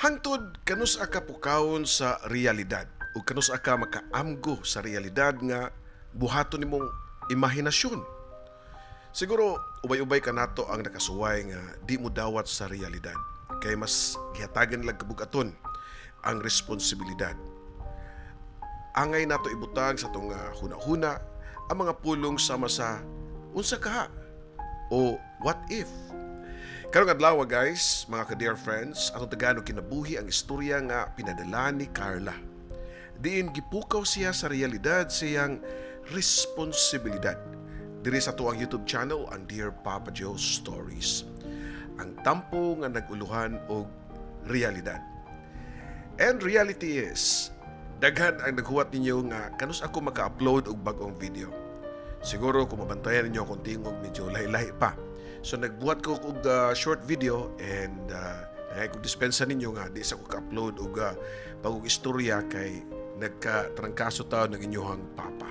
Hangtod kanus-a ka pukawon sa realidad ug kanus-a ka makaamgo sa realidad nga buhaton nimong imahinasyon. Siguro ubay-ubay kanato ang nakasuway nga di mo dawat sa realidad kay mas gihatagan lang kabugaton ang responsibilidad. Angay nato ibutang sa atong huna-huna ang mga pulong sama sa "Unsa kaha?" o "What if?" Karong adlaw, guys, mga ka-dear friends, atong tagaan og kinabuhi ang istorya nga pinadala ni Carla, diin gipukaw siya sa realidad sa iyang responsibilidad. Diri sa atoang YouTube channel, ang Dear Papa Joe Stories. Ang tampo nga nag-uluhan og realidad. And reality is, daghan ang naghuwat ninyo nga kanus ako maka-upload og bag-ong video. Siguro kung mabantayan ninyo akong tingog, medyo lahi-lahi pa. So nagbuhat ko og short video and nangay kog dispensa ninyo nga di sa ko ka-upload og bagong istorya kay nagka-trangkaso taon ng inyong papa.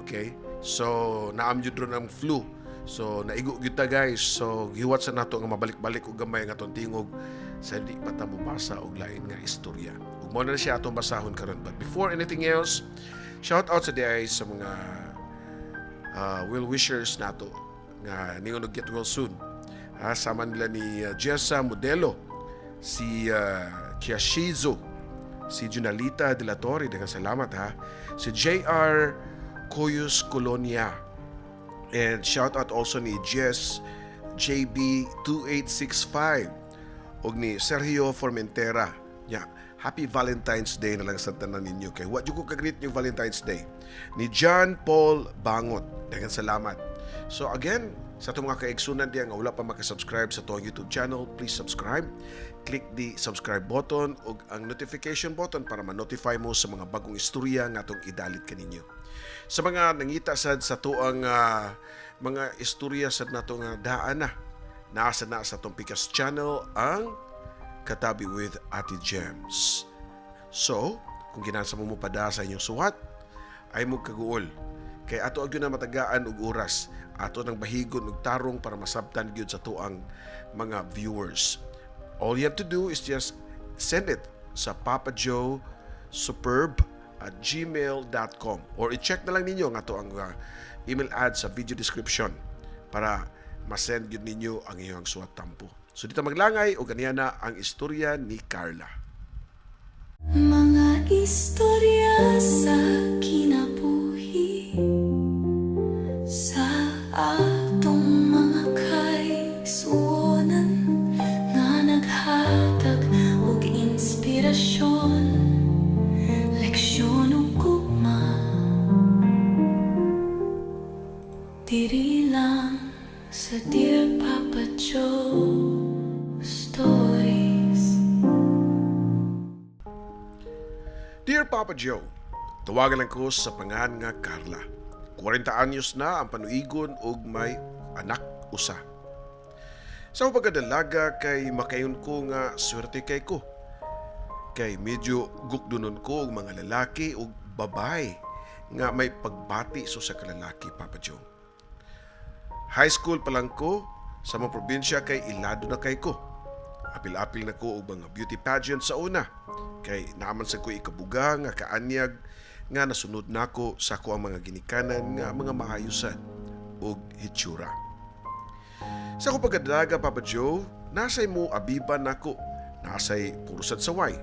Okay? So naam jud ron ang flu. So naigo gyud ta, guys. So gihuwat sa nato nga mabalik-balik og gamay nga atong tingog sa di pa ta mobasa og lain nga istorya. Ug mao na siya atong basahon karon. But before anything else, shout out sa diay sa mga well wishers nato nga ningon og get well soon. Ha, sama nila ni Jessa Modelo, si Kiashizo, si Junalita de la Torre, daghang salamat ha. Si JR Coyos Colonia. And shout out also ni Jess JB2865 og ni Sergio Formentera. Ya, happy Valentine's Day na lang sa tanan ninyo kay wa jud ko ka-greet niyo Valentine's Day. Ni John Paul Bangot. Daghang salamat. So again, sa atong mga kaigsunan diya nga wala pa makasubscribe sa atong YouTube channel, please subscribe. Click the subscribe button ug ang notification button para ma-notify mo sa mga bagong istorya nga atong idalit kaninyo. Sa mga nangita sad sa atoang mga istorya sad nato nga daan na, naa na sa atong Pikas channel ang Katabi with Ate Gems. So, kung ginasa mo pada sa inyong suwat, ay mo kaguol. Kay ato gyud na matagaan og oras, ato nang bahigon og tarong para masabtan gyud sa atoang mga viewers. All you have to do is just send it sa papajoesuperb@gmail.com or i-check na lang ninyo ang ato ang email ad sa video description para masend gyud ninyo ang iyong suwat tampo. So dito maglangay o ganiya na ang istorya ni Carla. Mga istorya sa kinabuhi, sa atong mga kaigsuonan nga naghatag og inspirasyon, leksyon ug gugma, diri lang sa Dear Papa Joe Stories. Dear Papa Joe, tawagan lang ko sa pangan nga Carla. 40 anyos na ang panuigon ug may anak usa. Sa akong pagkadalaga kay makayon ko nga swerte kay ko. Kay medyo gukdunon ko og mga lalaki ug babae nga may pagbati so sa kalalaki, Papa Joe. High school pa lang ko sa mga probinsya kay ilado na kay ko. Apil-apil na ko og mga beauty pageant sa una kay naaman sa ko ikabuga nga kaanyag nga nasunod nako sa ako ang mga ginikanan nga mga maayusan og hitsura. Sa ako pagkadalaga, Papa Joe, nasay mo abiban nako, nasay purusad saway.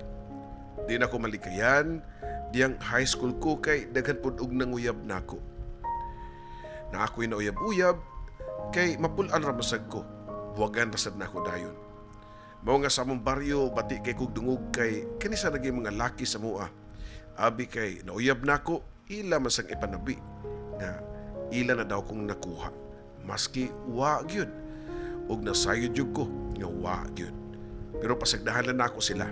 Di na ko malikayan diyang high school ko kay daghan pud og nanguyab nako. Na ako'y nauyab-uyab kay mapul-an ra masag ko, buwagan ra sad nako dayon. Mao nga sa among baryo bati kay kog dungog kay kani sa naging mga laki sa mua. Abi kay nauyab nako, ila man sang ipanabi nga ila na daw kong nakuha. Maski wa gyud ug nasayod gyud ko nga wa gyud. Pero pasagdahan lang nako sila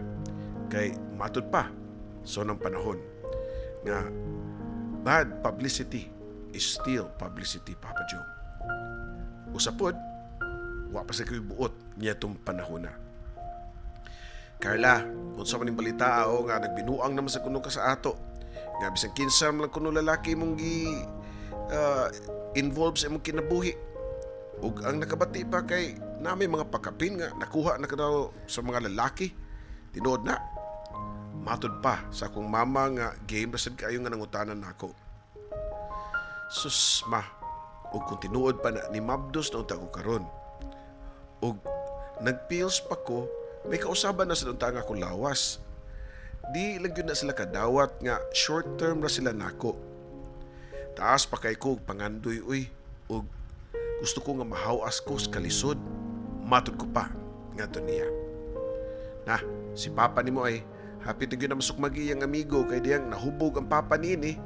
kay matud pa sa unang panahon nga bad publicity is still publicity, Papa Joe. Usa pod, wa pa sa ko'y buot niya itong panahon na. Carla, unsa man ning balita o nga nagbinuang naman sa kuno ka sa ato? Nga bisan kinsa man lang kuno lalaki mong gi involved sa imong kinabuhi. Ug ang nakabati pa kay na may mga pakapin nga nakuha na ka daw sa mga lalaki. Tinuod na. Matud pa sa akong mama nga game ra sad kaayo nga nangutanan nako. Sus ma, ug kung tinuod pa na ni mabdos na unta ko karon. Ug nagpills pa ko, may kausaban na sa unta nga akong lawas. Di lang gyud na sila kadawat nga short term ra sila nako. Taas pa kay ko og pangandoy uy, ug gusto ko nga mahawas ko sa kalisod. Matud ko pa ngadto niya. Na, si papa nimo ay hapit na gyud na masukmagi ang amigo kay diyang nahubog ang papa niini.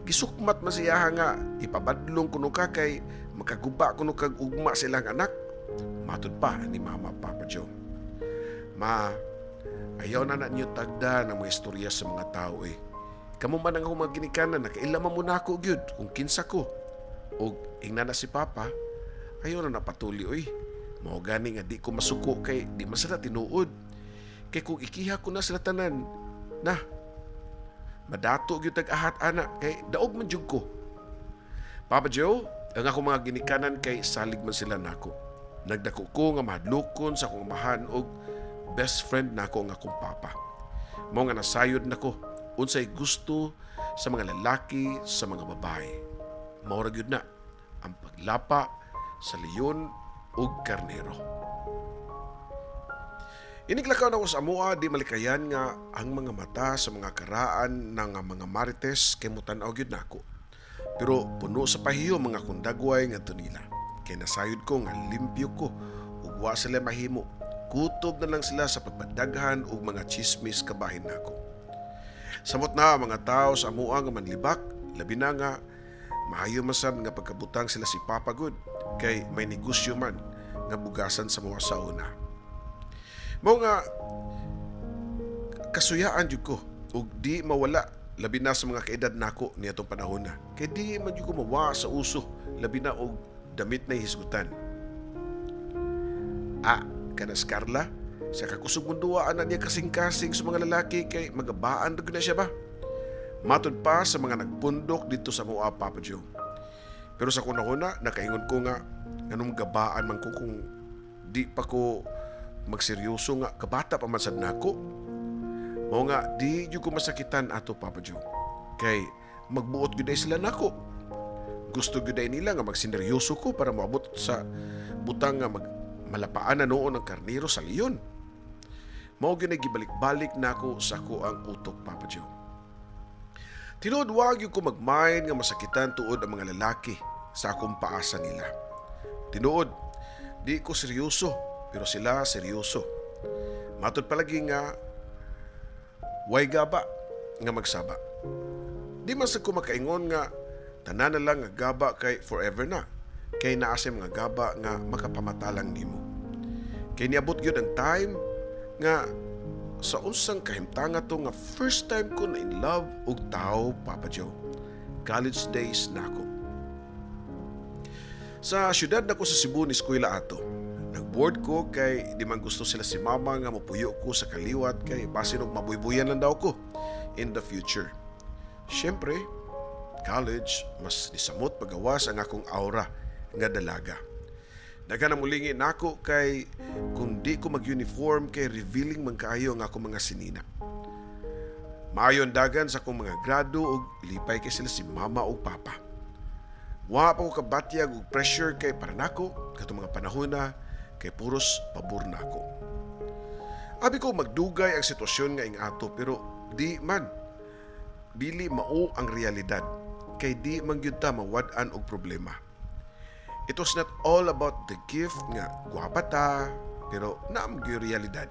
Gisukmat man siya nga ipabadlong kuno ka kay makaguba kuno kag ugma silang anak. Matud pa ni Mama, Papa Joe. Ma, ayaw na na niyo tagda ng mga istorya sa mga tao eh. Kamo man ang akong mga ginikanan, nakaila man mo nako gyud kung kinsa ko. Og ingna na si Papa, ayaw na napatuli oy. Mao gani nga di ko masuko kay di man sila tinuod. Kay kung ikiha ko na sila tanan, na madato gyud tag ahat ana kay daog man jud ko. Papa Joe, ang akong mga ginikanan kay salig man sila nako. Nagdako ko nga mahadlokon sa akong amahan og best friend nako ang akong papa. Mao nga nasayod nako unsay gusto sa mga lalaki sa mga babae. Mao ra gyud na ang paglapa sa leyon ug karnero. Iniglakaw na ko sa amoa, di malikayan nga ang mga mata sa mga karaan ng mga marites kay mutan-aw gyud nako. Pero puno sa pahiyo mga kundagway ngadto nila. Kay nasayod ko nga limpyo ko ug wa sila mahimo. Kutob na lang sila sa pagpadaghan og mga chismis kabahin nako. Samot na ang mga tao sa amoa nga manlibak, labi na nga maayo man sad nga pagkabutang sila si Papa gud kay may negosyo man nga bugasan sa mga sa una. Mao nga kasuyaan jud ko ug di mawala labi na sa mga kaedad nako niadtong panahon na. Kay di man jud ko mawa sa uso labi na og damit na hisgutan. Ah, kana si Carla, sa kakusog mong duwa ana niya kasing-kasing sa mga lalaki kay magabaan ra gyud na siya ba? Matud pa sa mga nagpundok dito sa mua, Papa Joe. Pero sa kuna-kuna, nakaingon ko nga nganong gabaan man ko kung di pa ko magseryoso nga kabata pa man sad nako. Mao nga di jud ko masakitan ato, Papa Joe. Kay magbuot gyud ay sila nako. Gusto gyud ay nila nga magsineryoso ko para moabot sa butang nga mag malapaan na noon ang karnero sa leyon. Mao gyud ay gibalik-balik nako sa ako ang utok, Papa Joe. Tinuod wa gyud ko mag-mind nga masakitan tuod ang mga lalaki sa akong paasa nila. Tinuod, di ko seryoso, pero sila seryoso. Matud palagi nga way gaba nga magsaba. Di man sa ko makaingon nga tanan na lang nga gaba kay forever na. Kay naa say mga gaba nga makapamatalang nimo. Kay niabot gyud ang time nga sa unsang kahimtanga to nga first time ko na in love og tao, Papa Joe. College days nako. Sa syudad nako sa Cebu ni eskwela ato. Nag-board ko kay di man gusto sila si mama nga mopuyo ko sa kaliwat kay basin og mabuybuyan lang daw ko in the future. Siyempre, college, mas nisamot pagawas ang akong aura nga dalaga. Daghan ang mulingi nako kay kung di ko mag-uniform kay revealing man kaayo ang akong mga sinina. Maayon dagan sa akong mga grado ug lipay kay sila si mama ug papa. Wa pa ko kabatyag og pressure kay para nako katong mga panahon na kay puros pabor nako. Abi ko magdugay ang sitwasyon nga ing-ato pero di man. Dili mao ang realidad kay di man gyud ta mawad-an og problema. It was not all about the gift nga gwapa ta, pero naam gyud realidad.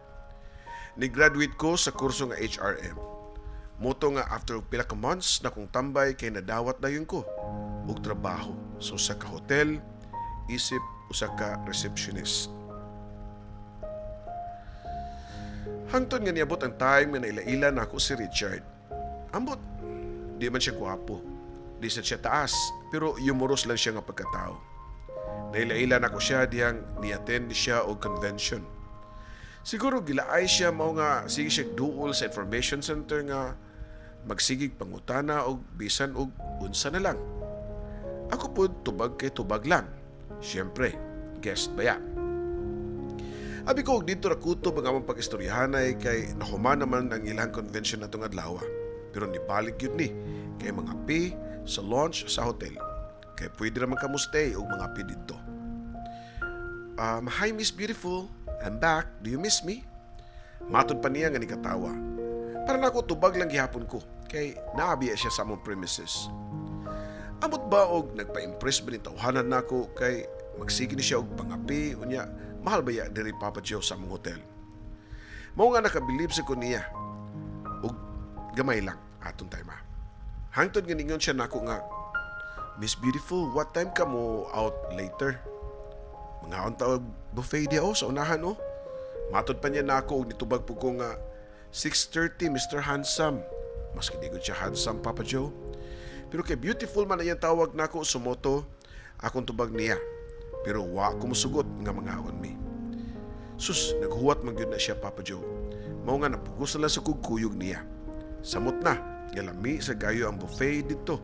Ni-graduate ko sa kurso nga HRM. Moto nga after pila ka months na kong tambay kay nadawat dayon ko og trabaho sa usa ka hotel isip usa ka receptionist. Hangtod nga niabot ang time nga naila-ila nako si Richard. Ambot, di man siya gwapo, di sad siya taas, pero humorous lang siya nga pagkatao. Naila-ila nako siya dihang ni-attend siya og convention. Siguro gilaay siya mao nga sige siya duol sa information center nga magsigig pangutana og bisan og unsa na lang. Ako pod tubag kay tubag lang. Siyempre, guest baya. Abi ko og didto ra kutob ang among pag-istoryahanay kay nahuman naman ang ilang convention atong adlaw. Pero nibalik gyud ni kay mangape sa lounge sa hotel. Kay pwede ra man ka mo-stay og mangape didto. "Hi, Miss Beautiful. I'm back. Do you miss me?" Matod pa niya nga nikatawa. Para nako tubag lang gihapon ko kay naabiya siya sa among premises. Amot ba og nagpa-impress ba ni tawhanan nako kay magsige ni siya og pangape, unya mahal ba ya diri, Papa Joe, sa among hotel. Mao nga nakabilib sa ko niya og gamay lang atong time. Hangtod nga ningon siya nako nga, "Miss Beautiful, what time ka mo out later? Mangaon ta og buffet diha oh, sa unahan oh." Matod pa niya nako og nitubag po ko nga, "6:30, Mr. Handsome." Maski di ko siya handsome, Papa Joe. Pero kay beautiful man ang tawag nako, sumoto akong tubag niya. Pero wa ko musugot nga mangaon mi. Sus, naghuwat man gyud na siya, Papa Joe. Mao nga napugos na lang sa kog kuyog niya. Samot na, nga lami sa gayo ang buffet didto.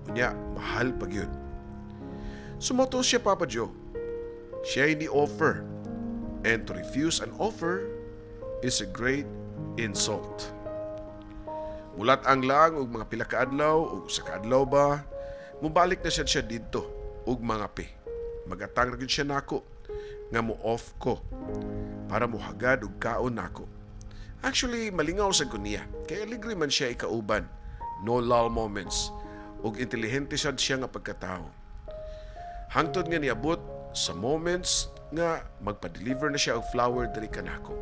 Unya, mahal pa gyud. Sumoto siya, Papa Joe. Siya ni offer. And to refuse an offer is a great insult. Mulat-ang lang og mga pila ka adlaw o sa kaadlaw ba, mubalik na siya didto og mangape. Magatang ra gyud siya nako nga mo off ko para mohagad og kaon nako. Actually, malingaw sa ko niya kay aligre man siya ikauban. No dull moments ug intelihente sad siya nga pagkatao. Hangtod nga niabot sa moments nga magpa-deliver na siya og flower diri kanako.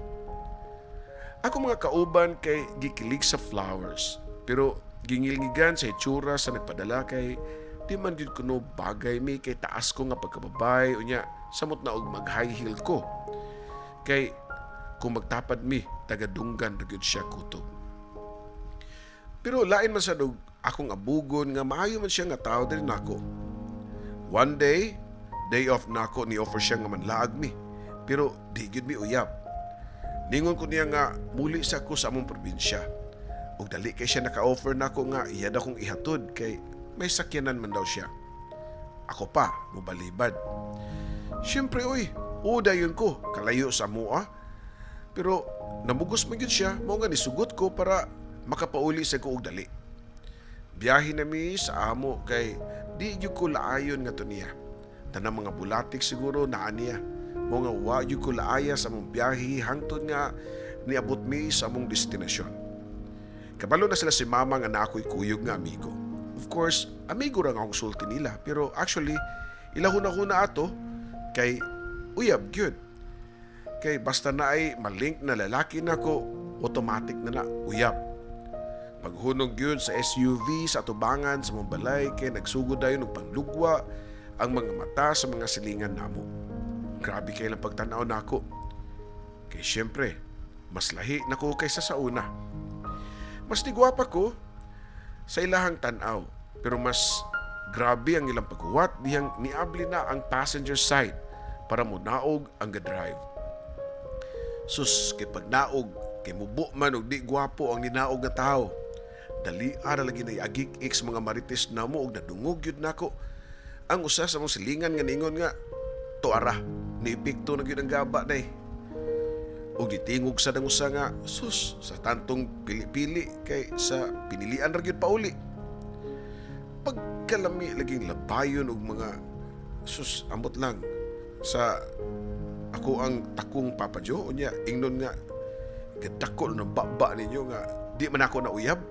Ako mga kauban kay gikilig sa flowers, pero gingilngigan sa itsura sa nagpadala kay di man gyud kuno bagay mi kay taas ko nga pagkababay, unya samot na og mag high heel ko. Kay kung magtapad mi, tagadunggan ra gyud siya kutob. Pero lain man sad og akong abugon nga maayo man siya nga tao diri nako. One day, day off nako, ni offer siya nga manlaag mi. Pero di gyud mi uyab. Ningon ko niya nga muli sa ko sa among probinsya. Ug dali kay siya naka-offer nako nga iya daw kong ihatod kay may sakyanan man daw siya. Ako pa, mubalibad. Siyempre oy, dayon ko, kalayo sa mua. Pero namugos man gyud siya, mao nga nisugot ko para makapauli sa ko og dali. Biyahe na mi sa amo kay di gyud ko laayon nga to niya. Tanang mga bulatik siguro naa niya. Mao nga wa gyud ko laaya sa among biyahe hangtod nga niabot mi sa among destinasyon. Kabalo na sila si mama nga naa ko'y kuyog nga amigo. Of course, amigo ra nga akong sulti nila, pero actually ilahuna-huna ato kay uyab gyud. Kay basta na ay malink na lalaki nako, automatic na na uyab. Paghunong gyud sa SUV sa atubangan sa mong balay kay nagsugod dayon og panglugwa ang mga mata sa mga silingan namo. Grabe kay lang pagtan-aw nako. Kay syempre, mas lahi nako kaysa sa una. Mas nigwapa ko sa ilahang tan-aw, pero mas grabe ang ilang paghuwat dihang niabli na ang passenger side para munaog ang ga-drive. Sus, kay pag naog, kay mubo man og di gwapo ang ninaog nga tao. Dali ara lagi na agik x mga marites namo og nadungog gyud nako ang usa sa mong silingan nga ningon nga, "Tuara, ni epekto na gyud ang gaba day." Og gitingog sa dang usa nga, "Sus, sa tantong pili-pili kay sa pinilian ra gyud pauli." Pagkalami laging labayon og mga, sus, ambot lang sa ako ang takong, Papa Joe, unya ingnon nga gadako ng baba ninyo nga di man ako na uyab.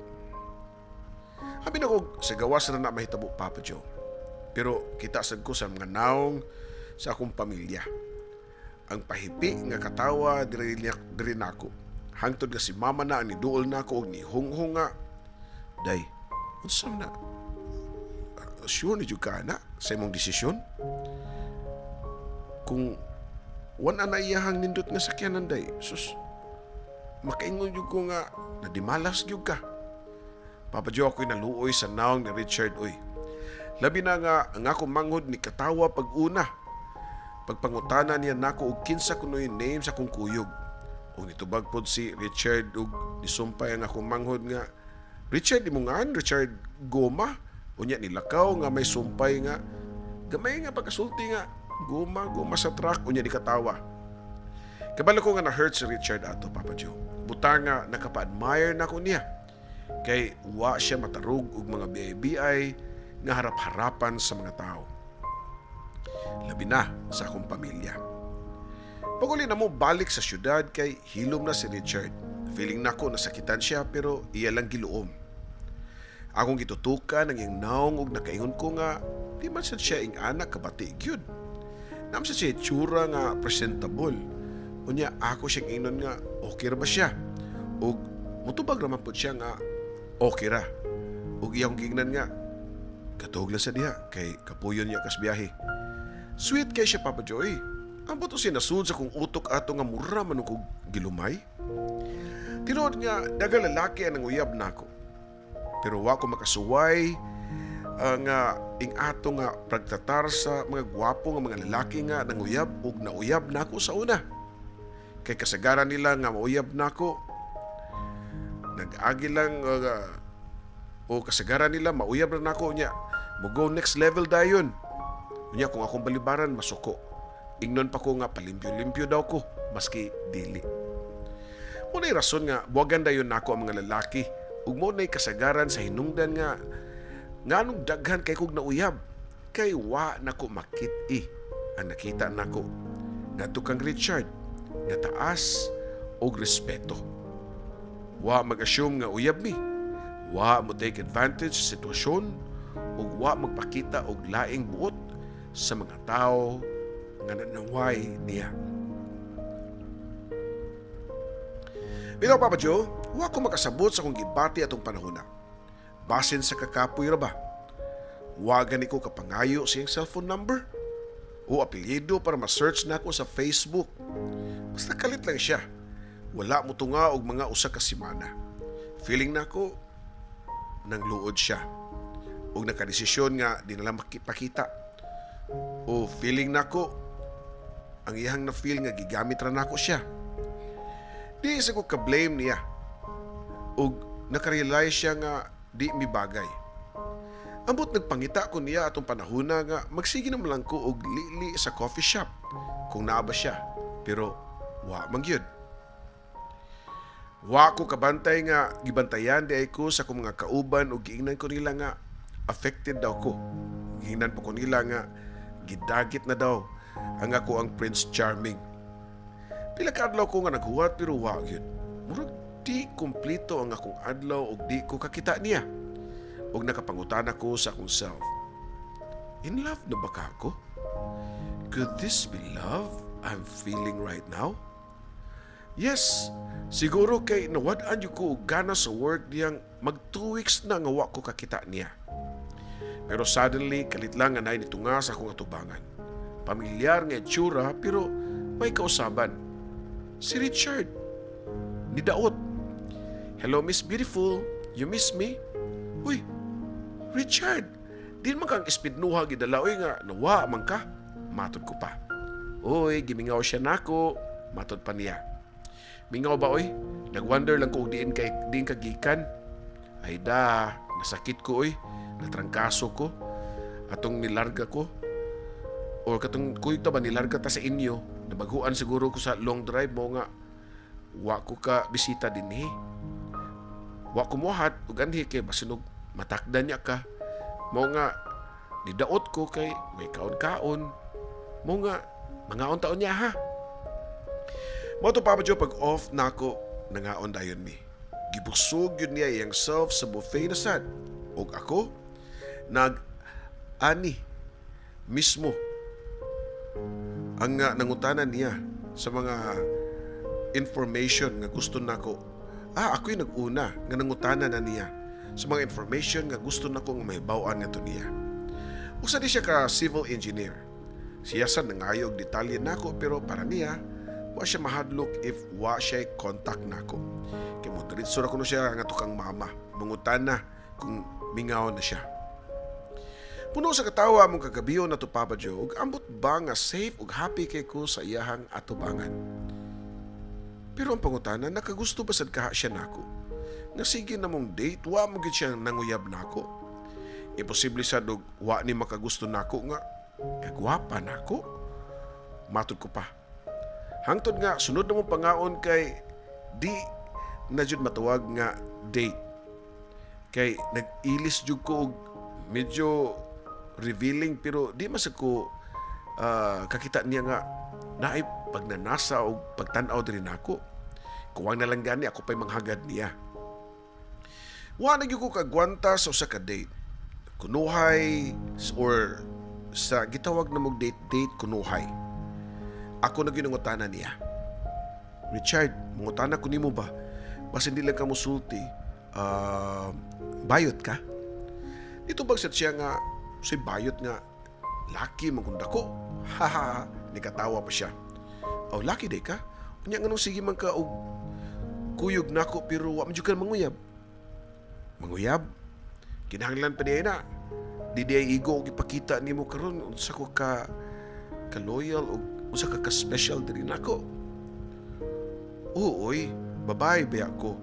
Abi na ko sa gawas ra na mahitabo, Papa Joe. Pero kita sad ko sa mga naong sa akong pamilya. Ang pahipi nga katawa diri nako. Hangtod nga si mama na ang niduol nako og nihunghong nga, "Day, unsa man na? Sure ni jud ka na sa imong desisyon? Kung wala na iyahang nindot nga sakyanan, day, sus, makaingon jud ko nga nadimalas gyud ka." Papa Joe, ako'y naluoy sa naong ni Richard oy. Labi na nga ang akong manghod ni katawa pag una. Pagpangutana niya nako og kinsa kuno'y name sa akong kuyog. Ug nitubag pod si Richard ug nisumpay ang akong manghod nga, "Richard imongan, Richard Goma." Unya nilakaw nga may sumpay nga gamay nga pagkasulti nga, "Goma, goma sa truck." Unya di katawa. Kabalo ko nga na-hurt si Richard ato, Papa Joe. Buta nga nakapa-admire na ko niya. Kay wa siya matarog og mga BI-BI nga harap-harapan sa mga tao. Labi na sa akong pamilya. Pag-uli na mo balik sa syudad kay hilom na si Richard. Feeling nako nasakitan siya pero iya lang giluom. Akong gitutukan ang iyang naong ug nakaingon ko nga di man sad siya ing anak kabati gyud. Naa man sad siya itsura nga presentable. Unya ako siyang ingnon nga okay ra ba siya? Ug mutubag ra man pud siya nga okay ra. Ug iyang giingnan nga katuog lang sa diha kay kapuyon niya kas biyahe. Sweet kay siya, Papa Joy. Ambot o sinasud sa kong utok ato nga mura man og gilumay. Tinuod nga daghang lalaki ang nanguyab nako. Pero wa ko makasuway nga ing ato nga pagtratar sa mga gwapo nga mga lalaki nga nanguyab ug nauyab nako sa una. Kay kasagaran nila nga mauyab nako nag-agi lang o kasagaran nila mauyab na nako nya mo go next level dayon. Unya kung akong balibaran masuko. Ingnon pa ko nga palimpyo-limpyo daw ko maski dili. Mo na'y rason nga buwagan dayon nako ang mga lalaki ug mo na'y kasagaran sa hinungdan nga nganong daghan kay kog nauyab kay wa nako makit-i ang nakita nako ngadto kang Richard nga taas og respeto. Wa mag-assume nga uyab mi. Wa mo take advantage sa sitwasyon ug wa magpakita og laing buot sa mga tao nga nanaway niya. Bitaw, Papa Joe, wa ko makasabot sa akong gibati atong panahona. Basin sa kakapoy ra ba? Wa gani ko kapangayo sa iyang cellphone number o apelyido para ma-search nako sa Facebook. Basta kalit lang siya. Wala mo tunga og mga usa ka semana. Feeling nako nang luod siya og nakadesisyon nga di na lang makipakita. O feeling nako ang iyang na feel nga gigamit ra nako siya. Di sa ko ka-blame niya. Og nakarealize siya nga di mi bagay. Ambot nagpangita ko niya atong panahona nga magsige naman lang ko og lili sa coffee shop kung naa ba siya. Pero wa man gyud. Wa ko kabantay nga gibantayan di ay ko sa akong mga kauban ug giingnan ko nila nga affected daw ko. Giingnan pa ko nila nga gidagit na daw ang ako ang Prince Charming. Pila ka adlaw ko nga naghuwat pero wa gyud. Murag di kompleto ang akong adlaw ug di ko kakita niya. Ug nakapangutana ko sa akong self. In love na ba ka ako? Could this be love I'm feeling right now? Yes, siguro kay nawad-an jud ko og gana sa work diyang mag 2 weeks na nga wa ko kakita niya. Pero suddenly, kalit lang nga naay nitunga sa akong atubangan. Pamilyar nga itsura pero may kausaban. Si Richard. Nidaot. Hello, Miss Beautiful. You miss me? Uy, Richard, di man kang espidnuha gidala oy nga nawa man ka. Matod ko pa. Uy, gimingaw siya nako. Matod pa niya. Mingaw ba oy? Nagwonder lang ko og diin kay diin ka gikan. Ay da, nasakit ko oy. Natrangkaso ko. Atong nilarga ko. Or katong kuyog ta ba nilarga ta sa inyo. Nabaguan siguro ko sa long drive mo nga wa ko ka bisita dinhi. Wa ko mohat ug anhi kay basinog matakdan niya ka. Mo nga nidaot ko kay may kaon-kaon. Mo nga mangaon taon niya ha. Mo to, Papa Joe, pag off nako nangaon dayon mi. Gibusog yun niya iyang self sa buffet na sad. Og ako nag ani mismo ang nangutana niya sa mga information nga gusto nako. Ah, ako'y nag-una nga nangutana na niya sa mga information nga gusto nako nga mahibaw-an ngadto niya. Usa di siya ka civil engineer. Siya sa nangayo og detalye nako pero para niya wa siya mahadlok if wa siya contact nako. Kay mo diretso ra kuno siya nga kang mama. Mangutana kung mingaw na siya. Puno sa katawa among kagabion na to, Papa Joe, ug ambot ba nga safe ug happy kay ko sa iyahang atubangan. Pero ang pangutana, nakagusto ba sad kaha siya nako? Nga sige na mong date, wa mo gid siya nanguyab nako. Imposible sad og wa ni makagusto nako nga kagwapa nako. Matod ko pa. Hangtod nga sunod na mong pangaon kay di na jud matawag nga date. Kay nag-ilis jud ko og medyo revealing, pero di man ko kakita niya nga naay pagnanasa o pagtan-aw diri nako. Kuwang na lang gani ako pa'y manghagad niya. Wa na gyud ko kagwanta sa usa ka date. Kunuhay or sa gitawag na mong date date kunuhay. Ako na gyud nangutana niya. "Richard, mangutana ko nimo ba? Basin di lang ka musulti, bayot ka?" Nitubag sad siya nga, "Si bayot nga, laki man kung dako." Haha, nikatawa pa siya. "Oh, laki day ka? Unya nganong sige man ka og kuyog nako pero wa man jud ka manguyab?" "Manguyab? Kinahanglan pa diay na. Di diay igo og ipakita nimo karon unsa ko ka ka loyal og unsa ka ka special diri nako." "Oo, oy, babae ba ko?"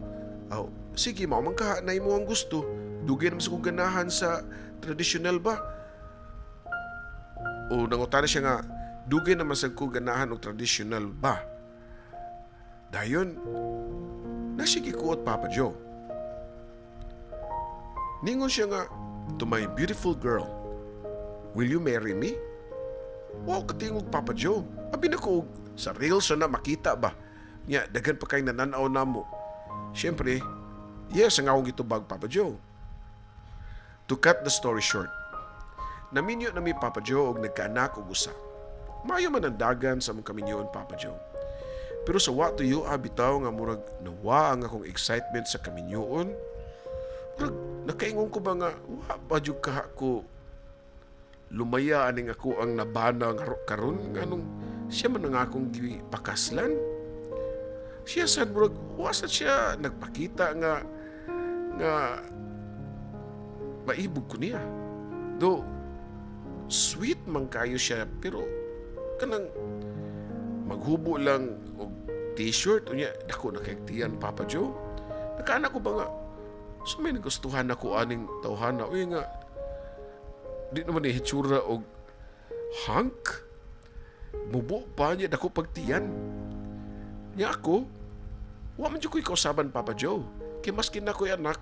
"Aw, sige, mao man ka na imo ang gusto. Dugay naman sa kong ganahan sa traditional ba." O nangutana siya nga, "Dugay naman sa ko ganahan og traditional ba?" Dayon, nasige ko at Papa Joe. Ningon siya nga, "To my beautiful girl, will you marry me?" Wow, katingog, Papa Joe. Abi na ko, sa real siya na makita ba? Nya, daghan pa kay nananaw namo. Siyempre, yes ang akong gitubag, Papa Joe. To cut the story short, naminyo na mi, Papa Joe, og nagkaanak og usa. Maayo man ang dagan sa among kaminyoon, Papa Joe. Pero sa wa tuyo bitaw nga murag nawa ang akong excitement sa kaminyoon. Murag nakaingon ko ba nga wa ba jud ka ko lumaya aning ako ang nabana nga karon, nganong siya man ang akong gipakaslan. Siya sad murag wa sad siya nagpakita nga nga maibog ko niya. Do sweet man kayo siya, pero kanang maghubo lang og t-shirt unya dako na kay tiyan, Papa Joe. Nakaana ko ba nga so may nagustuhan ako aning tawhana, uy, nga di naman ni hitsura og hunk, mubo pa niya, dako pagtiyan niya. Ako wa man jud ko'y kausaban, Papa Joe, kay maskin na ko'y anak,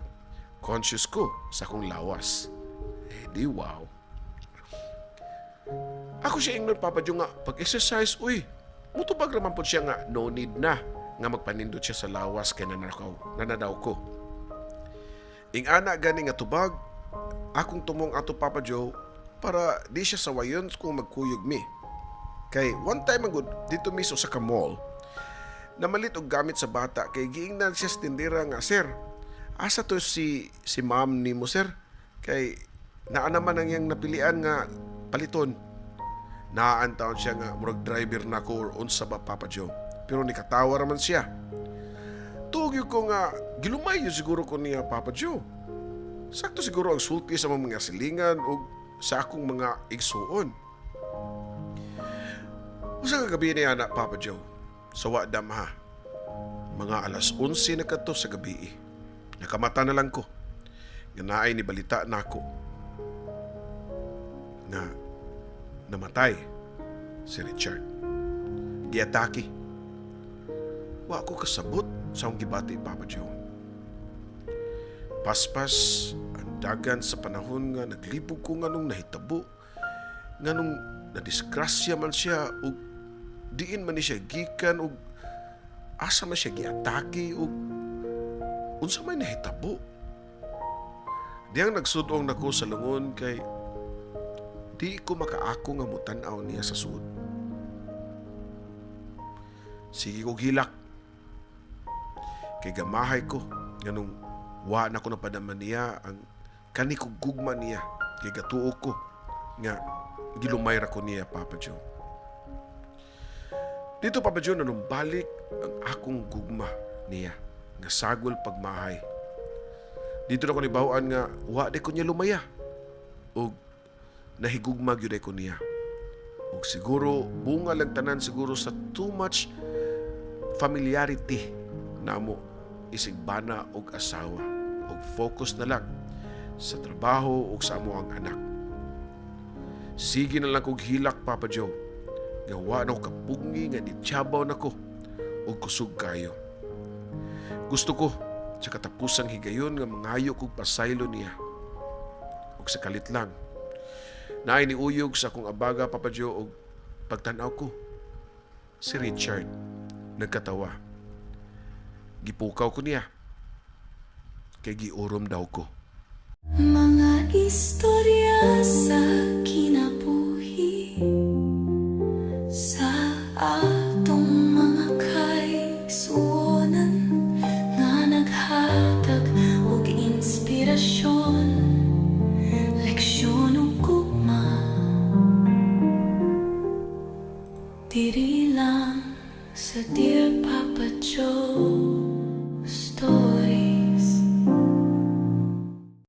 conscious ko sa akong lawas. Eh di wow. Ako siya ingnon, Papa Joe, nga pag-exercise, uy, mutubag raman po siya nga no need na nga magpanindot siya sa lawas kay nananaw ko. Ing-ana gani nga tubag, akong tumong ato, Papa Joe, para di siya sawayon kung magkuyog mi. Kay one time ang good, dito mismo sa ka mall, namalit og gamit sa bata kay giingnan siya sa tindera nga, "Sir, asa to si ma'am nimo, sir? Kay naa naman ang iyang napilian nga paliton." Naan taon siya nga murag driver na ko or unsa ba, Papa Joe. Pero nikatawa raman siya. Tuog ko nga gilumay yun siguro ko niya, Papa Joe. Sakto siguro ang sulti sa mga silingan o sa akong mga igsuon. Usa ka gabi niya na, Papa Joe, sa wadam ha. Mga alas 11 na kadto sa gabi. Nakamata na lang ko. Nga naay ni balita nako nga namatay si Richard. Giatake. Wa ko kasabot sa akong gibati, Papa Joe. Paspas ang dagan sa panahon nga naglibog ko nganong nahitabo, nganong nadisgrasya man siya ug diin man ni siya gikan ug asa man siya giatake ug unsa may nahitabo. Diyang nagsudong nako sa lungon kay di ko makaako nga mutan-aw niya sa sud. Sige ko gilak. Kay gamahay ko nganong wa na ko napadama niya ang kani ko gugma niya, kay gatuo ko nga gilumay ra ko niya, Papa Joe. Dito, Papa Joe, nanumbalik ang akong gugma niya nga sagol pagmahay. Dito na ko nibawaan nga wa di ko niya lumaya ug nahigugma gyud ko niya. Ug siguro bunga lang tanan siguro sa too much familiarity namo isig bana og asawa ug focus na lang sa trabaho ug sa amo ang anak. Sige na lang kog hilak, Papa Joe. Nga wa na ko kapugngi nga nityabaw nako og kusog kayo. Gusto ko sa katapusang higayon nga mangayo kog pasaylo niya. Ug sa kalit lang, naay niuyog sa akong abaga, Papa Joe, og pagtan-aw ko, si Richard nagkatawa. Gipukaw ko niya kay giurom daw ko. Mga istorya sa